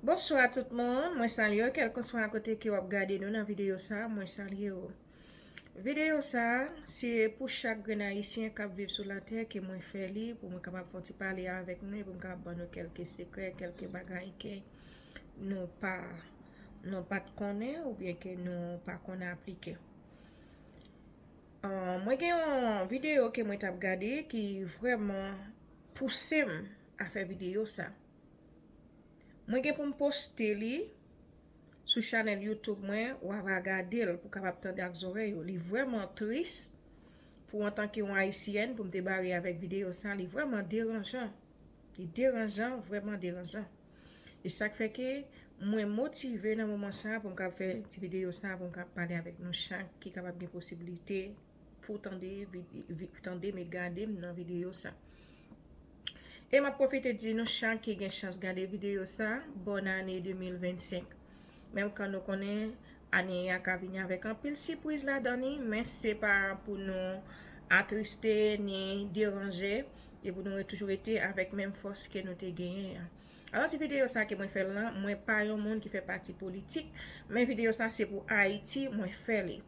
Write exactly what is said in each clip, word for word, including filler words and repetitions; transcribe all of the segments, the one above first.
Bonswa tout moun, mwen salye w, kèlkeswa kote ke w ap gade nou nan videyo sa, mwen salye w. Videyo sa, se pou chak grenn Ayisyen k ap viv sou latè ke mwen fè li, pou mwen kapab fè yon ti pale avèk nou, e pou m kapab ban nou kèlke sekrè, kèlke bagay ke nou pa, nou pa t konnen oubyen ke nou pa konn aplike. Ah, mwen gen yon videyo ke mwen t ap gade ki vrèman pouse m a fè videyo sa. Mwen gen pou m poste li sou chanèl YouTube mwen, w a va gade l pou w kapab tande ak zòrèy ou. Li vrèman tris pou antanke yon Ayisyèn pou m te bare avèk videyo sa, li vrèman deranjan. Li deranjan, vrèman deranjan. E sa k fè ke mwen motive nan moman sa pou m kab fè ti videyo sa, pou m kab pale avèk nou chak ki kapab gen posiblite pou tande, vi- vi- tande m e gade m nan videyo sa. E m ap pwofite di nou chak ki gen chans gade videyo sa, bòn ane de mil vennsenk. Menm kan nou konnen ane a ka vini avèk anpil sipriz ladan li, men se pa pou nou atriste ni deranje, e pou nou re- toujou rete avèk menm fòs ke nou te genyen an. Alò, ti videyo sa ke mwen fè l lan, mwen pa yon moun ki fè pati politik, men videyo sa se pou Ayiti, mwen fè li.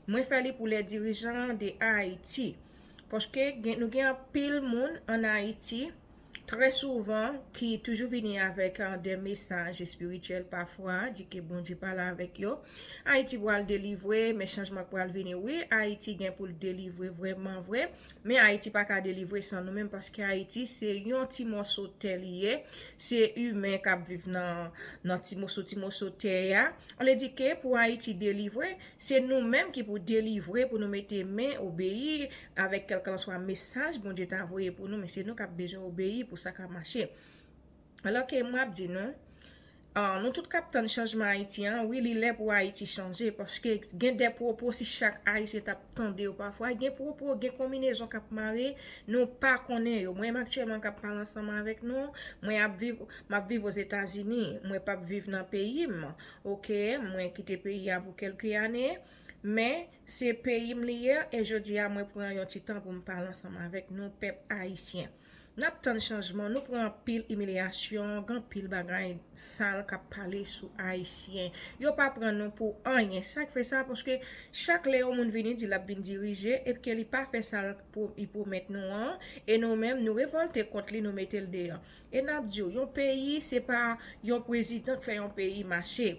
Mwen fè li pou les dirigeants de Haïti. Paske gen, nou gen anpil moun ann Ayiti, trè souvan, ki toujou vini avèk, euh, des messages spirituels pafwa, di ke Bondye pale avèk yo. Ayiti pral delivre, men chanjman pral vini. Wi, Ayiti gen pou l delivre vrèman vre, men Ayiti pa ka delivre san nou menm, paske Ayiti se yon ti mòso tè li ye, se imen k ap viv nan, nan ti moso, ti moso tè a. Sa vle di ke pou Ayiti delivre, se nou menm ki pou delivre, pou nou mete men, obeyi avèk kèlkanswa mesaj Bondye ta voye pou nou, men se nou k ap bezwen obeyi pou sa ka mache. Alò ke mwen ap di nou, ah, nou tout k ap tann chanjman Ayiti an, wi, li lè pou Ayiti chanje, paske gen de pwopo, si chak Ayisyen t ap tande yo pafwa, gen pwopo, gen konbinezon k ap mare, nou pa konnen yo. Mwen menm aktyèlman k ap pale ansanm avèk nou, mwen ap viv, m ap viv Ozetazini, mwen p ap viv nan peyi m, oke, mwen kite peyi a pou kèlke ane, men se peyi m li ye, e jodi a mwen pran yon ti tan pou m pale ansanm avèk nou, pèp ayisyen. N ap tann chanjman, nou pran anpil imilyasyon, gen anpil bagay sal k ap pale sou Ayisyen. Yo pa pran nou pou anyen. Sa k fè sa, paske chak lè yon moun vini di l ap vin dirije, epi ke li pa fè sa l pwo- li pwomèt nou an, e nou menm, nou revòlte kont li, nou mete l deyò. E n ap di w, yon peyi, se pa yon prezidan k fè yon peyi mache.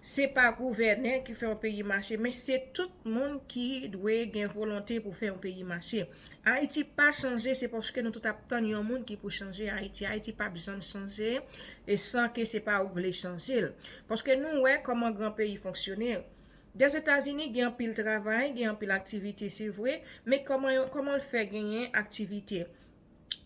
Se pa gouvènè ki fè yon peyi mache, men se tout moun ki dwe gen volonte pou fè yon peyi mache. Ayiti pa chanje, se paske nou tout ap tann yon moun ki pou chanje Ayiti. Ayiti p ap janm chanje, e san ke se pa ou k vle chanje l. Paske nou wè kòman gran peyi fonksyone. Dèzetazini gen anpil travay, gen anpil aktivite, se vre, men kòman yo, kòman l fè genyen aktivite?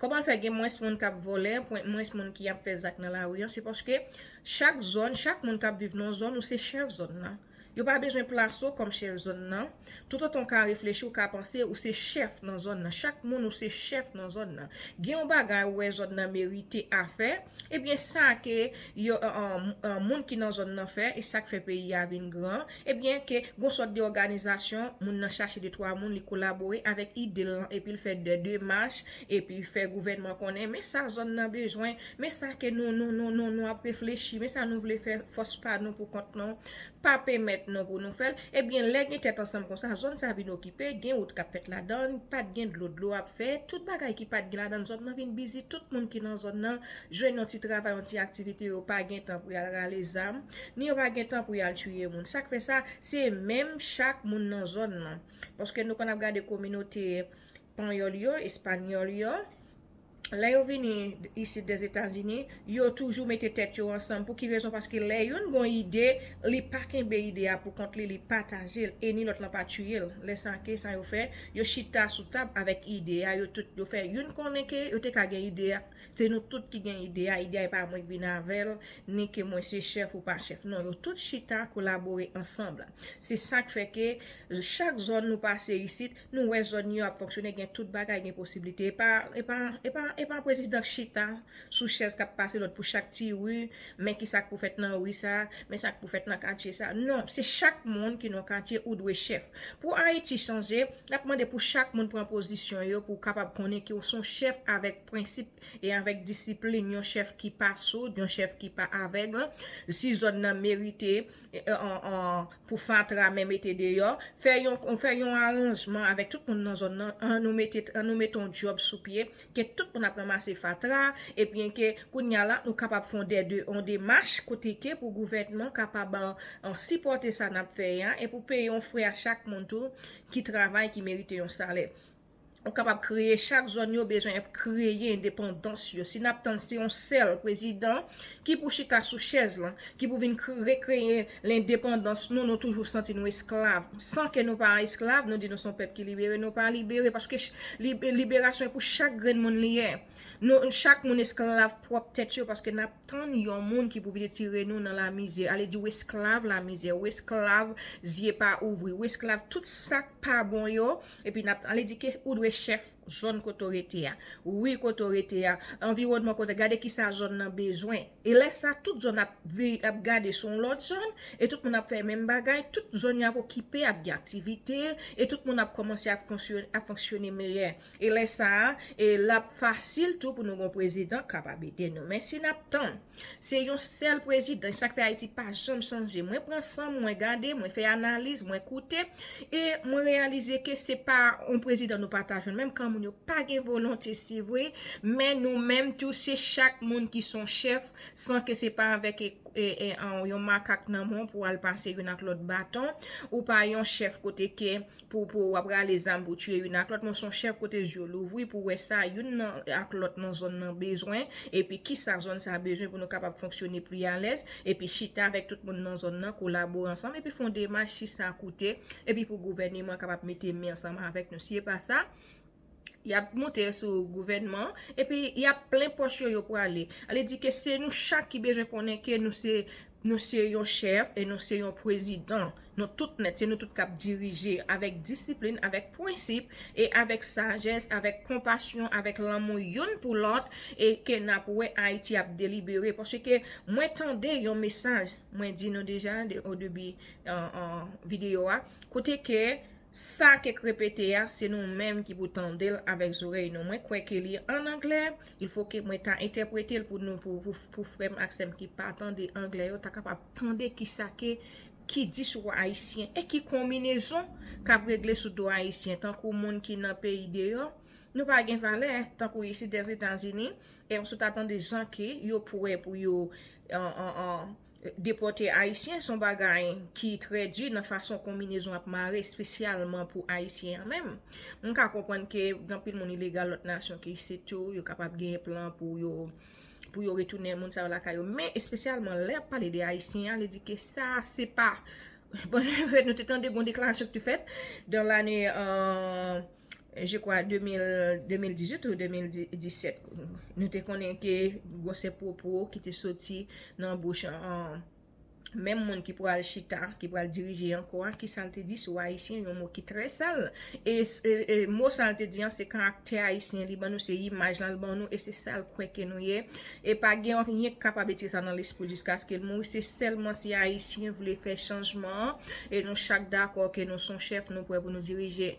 Kòman l fè gen mwens moun k ap vòlè, pwen- mwens moun ki ap fè zak nan lari an? Se paske chak zòn, chak moun k ap viv nan zòn, ou se chèf zòn nan. Yo pa bezwen plase w kòm chèf zòn nan. Toutotan w ka reflechi, w ka panse, ou se chèf nan zòn nan. Chak moun, ou se chèf nan zòn nan. Gen yon bagay ou wè zòn nan merite a fè, ebyen, sa ke yo, an, an, an, moun ki nan zòn nan fè, e sa k fè peyi a vin gran, ebyen, ke gon sòt de òganizasyon, moun nan chache de twa moun, li kolabore avèk ide l lan, epi l fè de demach, epi fè gouvènman konnen, men sa zòn nan bezwen, men sa ke nou, nou, nou, nou, nou ap reflechi, men sa nou vle fè fòs pa nou pou kont nou, pa pèmèt nou pou nou fè l. Ebyen, lè gen tèt ansanm konsa, zòn sa vin okipe, gen wout k ap fèt ladan l, pa t gen dlo, dlo ap fèt, tout bagay ki pa t gen ladan l, zòn nan vin bizi, tout moun ki nan zòn nan jwenn yon ti travay, yon ti aktivite, yo pa gen tan pou y al rale zam, ni yo pa gen tan pou y al tiye moun. Sa k fè sa, se menm chak moun nan zòn nan. Paske nou konn ap gade kominote panyòl yo, espanyòl yo, lè yo vini isit Dèzetazini, yo toujou mete tèt yo ansanm. Pou ki rezon? Paske lè youn gon ide, li pa kenbe ide a pou kont li, li pataje l, e ni lòt lan pa tiye l. Lè sa ke sa yo fè, yo chita sou tab avèk ide a, yo tout, yo fè youn konnen ke yo te ka gen ide a. Se nou tout ki gen ide a, ide a e pa mwen k vin avè l, ni ke mwen se chèf ou pa chèf. Non, yo tout chita, kolabore ansanm. Se sa k fè ke chak zòn nou pase isit, nou wè zòn yo ap fonksyone, gen tout bagay, gen posiblite. E pa, e pa, e pa, E pa prezidan k chita sou chèz k ap pase lòd pou chak ti ri, men ki sa k pou fèt nan ri sa, men sa k pou fèt nan katye sa. Non, se chak moun ki nan katye ou dwe chèf. Pou Ayiti chanje, n ap mande pou chak moun pran pozisyon yo pou w kapab konnen ke w se yon chèf avèk prensip e avèk disiplin, yon chèf ki pa soud, yon chèf ki pa avèg. Si zòn nan merite, e, e, an, an, pou fatra men mete deyò, fè yon, fè yon aranjman avèk tout moun nan zòn nan, an nou mete, an nou mete yon djòb sou pye, ke tout moun ap ranmase fatra, ebyen ke kounye a la, nou kapab fè yon de, de, yon demach kote ke pou gouvènman kapab, an, an sipòte sa n ap fè a, e pou peye yon frè a chak moun tou ki travay, ki merite yon salè. Ou kapab kreye, chak zòn yo bezwen kreye endepandans yo. Si n ap tann se yon sèl prezidan ki pou chita sou chèz lan, ki pou vin kre-, rekreye lendepandans nou, nou toujou santi nou esklav. San ke nou pa esklav, nou di nou se yon pèp ki libere, nou pa libere, paske ch-, lib-, liberasyon e pou chak grenn moun li ye. Nou, chak moun esklav pwòp tèt yo, paske n ap tann yon moun ki pou vin retire nou nan lamizè. Ale di w esklav lamizè, w esklav zye pa ouvri, w esklav tout sa k pa bon yo, epi n ap ale di ke ou dwe chèf zòn kote w rete a. Wi, kote w rete a, anviwònman kote, gade kisa zòn nan bezwen. E lè sa, tout zòn ap vi-, ap gade sou yon lòt zòn, e tout moun ap fè menm bagay, tout zòn yo ap okipe, ap gen aktivite, e tout moun ap kòmanse ap fonksyon-, ap fonksyone meyè. E lè sa a, e l ap fasil tou pou nou gen yon prezidan k kapab ede nou. Men si n ap tann se yon sèl prezidan, sa k fè Ayiti pa janm chanje. Mwen pran san m, mwen gade, mwen fè analiz, mwen koute, e mwen reyalize ke se pa yon prezidan nou pa ta jwenn. Menm kan moun yo pa gen volonte, se vre, men nou menm tou, se chak moun ki se yon chèf, san ke se pa avèk e, e, e, an, yon makak nan men w pou al pase youn ak lòt baton, ou pa yon chèf kote ke pou, pou w ap rale zam pou tiye youn ak lòt, men w se yon chèf kote zye w louvri pou w wè sa youn nan ak lòt nan zòn nan bezwen, epi kisa zòn sa bezwen pou nou kapab fonksyone pli alèz, epi chita avèk tout moun nan zòn nan, kolabore ansanm, epi fè yon demach si sa koute, epi pou gouvèneman kapab mete men ansanm avèk nou. Si e pa sa, y ap moute sou gouvènman, epi y ap plen pòch yo, yo prale. Ale di ke se nou chak ki bezwen konnen ke nou se, nou se yon chèf e nou se yon prezidan. Nou tout nèt, se nou tout k ap dirije avèk disiplin, avèk prensip e avèk sajès, avèk konpasyon, avèk lanmou youn pou lòt, e ke n ap wè Ayiti ap delibere. Paske mwen tande yon mesaj, mwen di nou deja de, o debi, an, an videyo a, kote ke sa ke k repete a, se nou menm ki pou tande l avèk zòrèy nou. Mwen kwè ke li an anglè, il faut que mwen ta entèprete l pou nou, pou, pou, pou frè m ak sè m ki pa tande anglè yo ta kapab tande kisa ke, ki di sou ayisyen e ki konbinezon k ap regle sou do ayisyen, tankou moun ki nan peyi deyò, nou pa gen valè, tankou isi Dèzetazini, e si w ta tande jan ke yo prè pou yo, an, an, an, depòte Ayisyen, se yon bagay ki trè di nan fason konbinezon ap mare, espesyalman pou Ayisyen an menm. M ka konprann ke gen anpil moun ilegal lòt nasyon ki isit tou, yo kapab gen plan pou yo, pou yo retounen moun sa yo lakay yo. Men espesyalman lè y ap pale de Ayisyen an, li di ke sa se pa, bon, anfèt, nou te tande gon deklarasyon ki te fèt dan lane, euh, je crois, de mil, de mil dizuit ou de mil disèt. Nou te konnen ke gwosè pwopo ki te soti nan bouch, euh, menm moun ki pral chita, ki pral dirije ankò a, ki sa l te di sou Ayisyen, yon mo ki trè sal. E, e, e mo sa l te di an, se karaktè ayisyen li ban nou, se imaj la l ban nou, e se sa l kwè ke nou ye. E pa gen anyen k kapab retire sa nan lespri l jiskaske l mouri. Se sèlman si Ayisyen vle fè chanjman an, e nou chak dakò ke nou se yon chèf, nou prè pou nou dirije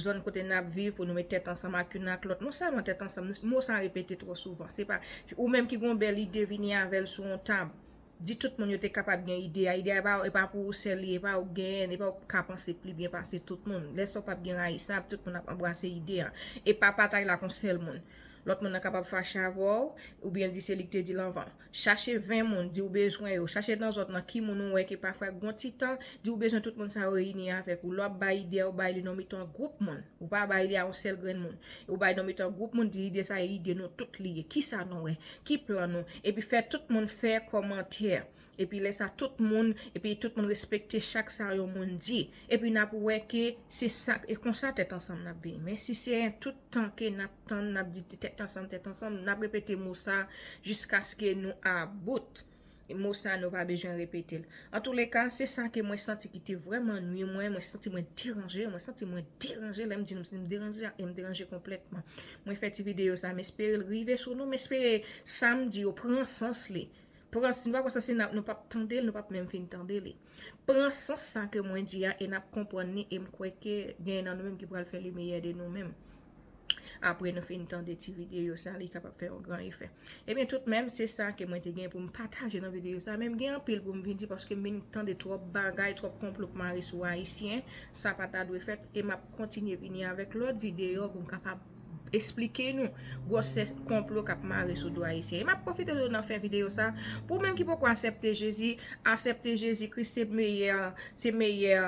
zòn kote n ap viv, pou nou met tèt ansanm ak youn ak lòt. Non sèlman tèt ansanm, mo sa repete twò souvan. Se pa ou menm ki gon bèl ide vini avè l sou yon tab. Di tout moun yo te kapab gen ide a. Ide a e pa, e pa pou ou sèl li, e pa ou k genyen, e pa ou k ka panse pli byen pase tout moun. Lè sa w p ap gen rayisab, tout moun ap anbrase ide a. E pa patay la ak yon sèl moun. Lòt moun nan kapab fache avè w, oubyen l di se li k te di l anvan. Chache ven moun, di w bezwen yo. Chache nan zòn nan ki moun ou wè ke pafwa gon ti tan, di w bezwen tout moun sa yo reyini avèk ou. Lè w ap bay ide a, ou bay li nan mitan gwoup moun. Ou pa bay li a yon sèl grenn moun. Ou bay nan mitan gwoup moun, di ide sa e ide nou tout li ye. Kisa nou wè? Ki plan nou? Epi fè tout moun fè kòmantè. Epi lè sa tout moun, epi tout moun respekte chak sa yon moun di. Epi n ap wè ke se sa, e konsa tèt ansanm n ap vini. Men si se tout tan ke n ap tann, n ap di tèt ansanm, tèt ansanm, n ap repete mo sa jiskaske nou about. Mo sa nou pa bezwen repete l. Antouleka, se sa ke mwen santi ki te vrèman nwi mwen. Mwen santi mwen deranje. Mwen santi mwen deranje. Lè m di nou, m deranje, e m deranje konplètman. Mwen fè ti videyo sa, m espere l rive sou nou. M espere sa m di yo pran sans li. Pran, si nou pa pran sans li, n ap, nou p ap tande l, nou p ap menm fin tande li. Pran sans sa ke mwen di a, e n ap konprann li, e m kwè ke gen nan nou menm ki pral fè li meyè de nou menm. Apre nou fin tande ti videyo sa, li kapab fè yon gran efè. Ebyen, tout menm, se sa ke mwen te gen pou m pataje nan videyo sa. Men m gen anpil pou m vin di, paske m vin tande twòp bagay, twòp konplo k mare sou Ayisyen. Sa pa ta dwe fèt, e m ap kontinye vini avèk lòt videyo pou m kapab esplike nou gwosè konplo k ap mare sou do Ayisyen. E m ap pwofite tou nan fen videyo sa, pou menm ki poko aksepte Jezi, aksepte Jezi Kris se meyè, se meyè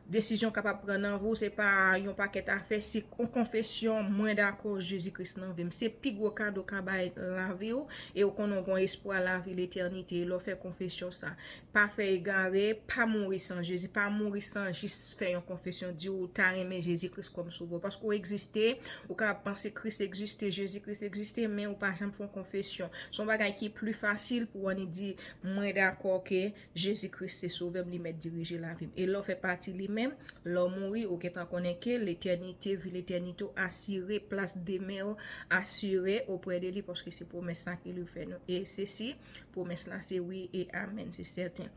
desizyon w kapab pran nan vi w, se pa yon pakèt afè, se yon konfesyon, mwen dakò Jezi Kris nan vi m. Se pi gwo kado w ka bay lavi w, e w konnen w gen espwa lavi letènite, lè w fè konfesyon sa. Pa fè egare, pa mouri san Jezi, pa mouri san jis fè yon konfesyon, di w ta renmen Jezi Kris kòm sovè w. Paske w egziste, ou ka panse Kris egziste, Jezi Kris egziste, men ou pa janm fè yon konfesyon. Se yon bagay ki pli fasil pou w annik di, mwen dakò ke Jezi Kris se sovè m, li mèt dirije lavi m. E lè w fè pati li menm, lè w mouri, ou gentan konnen ke letènite, vi letènite w asire, plas demen w asire oprè de li, paske se pwomès sa ke li fè nou. E sesi, pwomès la se wi e amèn, se sèten.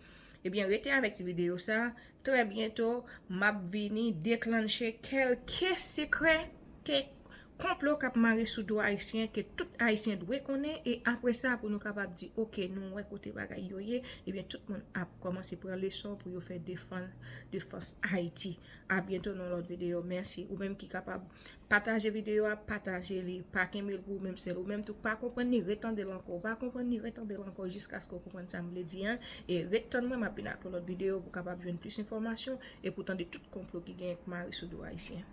Ebyen, rete avèk ti videyo sa. Trè byento, m ap vini deklanche kèlke sekrè, kèk konplo k ap mare sou do Ayisyen ke tout Ayisyen dwe konnen, e apre sa, pou nou kapab di, oke, nou wè kote bagay yo ye, ebyen, tout moun ap kòmanse pran leson pou yo fè defans, defans Ayiti. A byento nan lòt videyo. Mèsi. Ou menm ki kapab pataje videyo a, pataje li. Pa kenbe l pou ou menm sèl. Ou menm tou pa konprann li, retande l ankò. Ou pa konprann li, retande l ankò jiskaske w konprann sa m vle di an. E ret tann mwen, m ap vin ak yon lòt videyo pou w kapab jwenn plis enfòmasyon e pou w tande tout konplo ki genyen k mare sou do Ayisyen.